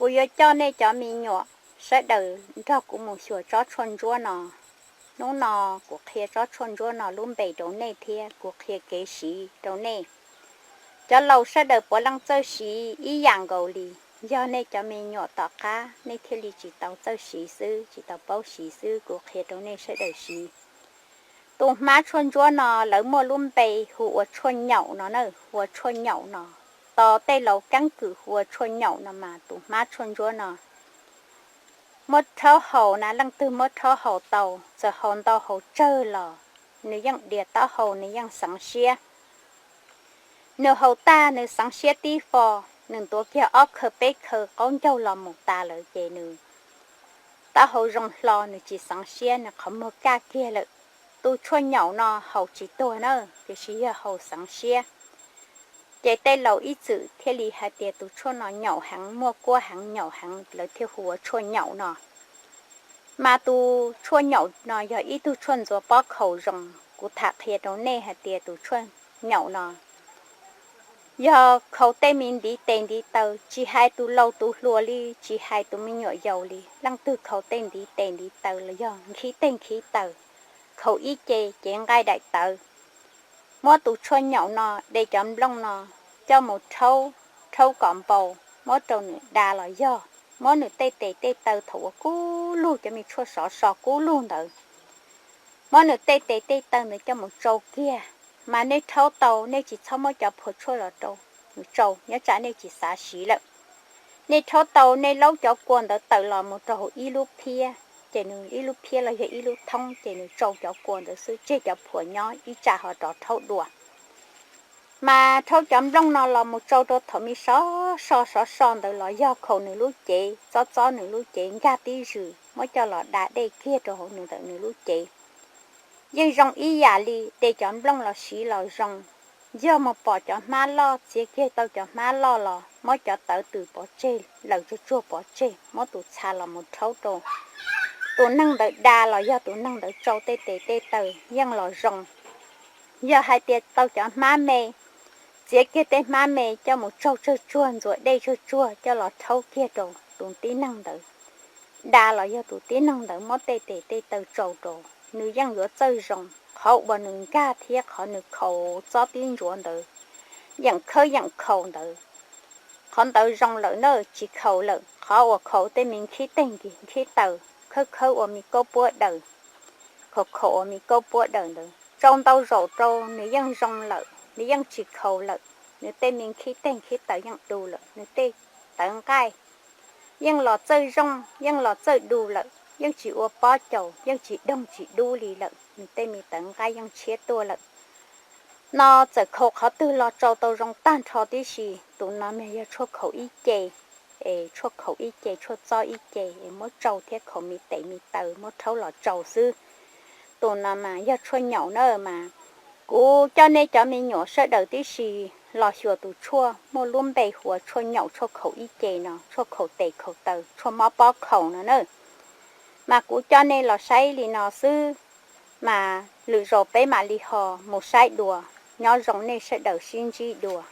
Kuv yuav coj nej cov me nyuam sawv daws nrog kuv mus xyuas tsob tshuaj ntsuab no. Hnub no kuv qhia tsob tshuaj ntsuab no lub npe rau nej thiab kuv qhia kev siv rau nej. Cov laus sawv daws puav leej txawj siv ib yam nkaus li, yog nej cov me nyuam tom qab nej thiaj li tsis tau txawj siv xwb, tsis tau paub siv xwb. Kuv qhia rau nej sawv daws siv. Tus hmab tshuaj ntsuab no lawv muaj lub npe hu ua tshuaj nyaum no na, hu ua tshuaj nyaum no. Tos tej laus keeb kwm hu ua tshuaj nyaum no mas tus hmab tshuaj ntsuab no muab rhaub haus na, leej twg muab rhaub haus tau, txawm haus ntau haus tsawg los nws yeej dias taub hau, nws yeej xeev siab. Nws haus tag nws xeev siab tib fo, nws ntuav kiag ob khawv peb khawv qaub ncaug los mus tas lawm ces nws taub hau zoo hlo, nws tsis xeev siab, nws qhov muag kaj kiag lawm. Tus tshuaj nyaum no haus tsis tuag na, tiam sis yog haus xeev siab. Ces tej laus ib txwm thiaj li hais tias tus tshuaj no nyaum heev, muaj kuab heev, nyaum heev, lawv thiaj hu ua tshuaj nyaum no. Mas tus tshuaj nyaum no yog ib tug tshuaj ntxuav pob khaus zoo. Kuv tham qhia rau nej hais tias tus tshuaj nyaum no yog khaus tej me ntiv tes ntiv taw, tsis hais tus laus tus hluas li, tsis hais tus me nyuam yaus li, leej twg khaus tej ntiv tes ntiv taw los yog nkhib teg nkhib taw, khaus ib ce cev nqaij daim tawv, muab tus tshuaj nyaum no de cov nplooj no coj mus rhaub, rhaub kom npau, muab rau nws da los yog muab nws tej tes tej taw thaum uas kub lug cov me tshuaj sov so kub lug ntawd, muab nws tej tes tej taw ntawd coj mus tsau kiag. Mas nej rhaub tau nej tsis txhob muab cov phuam tshuaj los rau nws tsau, nyob tsam nej tsis xav siv lawm. Nej rhaub tau nej laub cov kua ntawd tawm los mus rau hauv ib lub phiab, ces nws ib lub phiab los yog ib lub thoob, ces nws tsau cov kua ntawd xwb, tseg cov phuam nyob ib tsam ho rov rhaub dua. Mas rhaub cov nplooj no los mus tsau rau thaum me sov so sov so ntawd los yog khaus nws lub cev, txob txob nws lub cev nkag tib zws, muab coj los da dej kiag rau hauv nws ntawm nws lub cev. Yeej zoo ib yam li de cov nplooj los siv los zoo. Yog mus pom cov hmab loj, txiav kiag tau cov hmab loj los muab cov tawv tws pov tseg, laws tsuag tsuag pov tseg, muab tus txha los mus rhaub rau tus neeg ntawd da los yog tus neeg ntawd tsau tej tes tej taw yeej los zoo. Yog hais tias tau cov hmab me, txiav kiag tej hmab me coj mus tsaug tsawg tsuag, ntxuav dej tsawg tsuag coj los rhaub kiag rau tus tib neeg ntawd da los yog tus tib neeg ntawd muab tej tes tej taw tsau rau, nws yeej yuav txawj zoo. Qhov uas nws nkag thiab qhov nws khaus txob tib ntsuav ntawd, yeem khawb yeem khaus ntawd, qhov ntawd zoo lawm na, tsis khaus lawm. Qhov uas khaus tej me nkhib teg nkhib taw, khawb khawb ua me kaub puab daws, khaus khaus ua me kaub puab daws ntawd tsau ntau zaus rau nws yeej zoo lawm, nws yeej tsis khaus lawm. Nws tej me nkhib teg nkhib taw yeej du lawm, nws tej tawv nqaij yeej los txawj zoo, yeej los txawj du lawm, yeej tsis ua pob caus, yeej tsis doog tsis dub li lawm, nws tej me tawv nqaij yeej tshiab tuaj lawm. No txawm khaus qhov twg los tsau tau zoo tag nrho tib si. Tus no mas yog tshuaj khaus ib ce, es tshuaj khaus ib ce, tshuaj txob ib ce es muab tsau thiab khaus me tes me taw muab rhaub los tsau xwb. Tus no mas yog tshuaj nyaum na mas. Kuv coj nej cov me nyuam sawv daws tib si los xyuas tus tshuaj muaj lub npe hu ua tshuaj nyaum, tshuaj khaus ib ce no, tshuaj khaus tes khaus taw, tshuaj mob pob khaus no na. Mas kuv coj nej los saib li no xwb, mas lwm zaus peb mam li ho mus saib dua. Nyob zoo nej sawv daws, sib ntsib dua.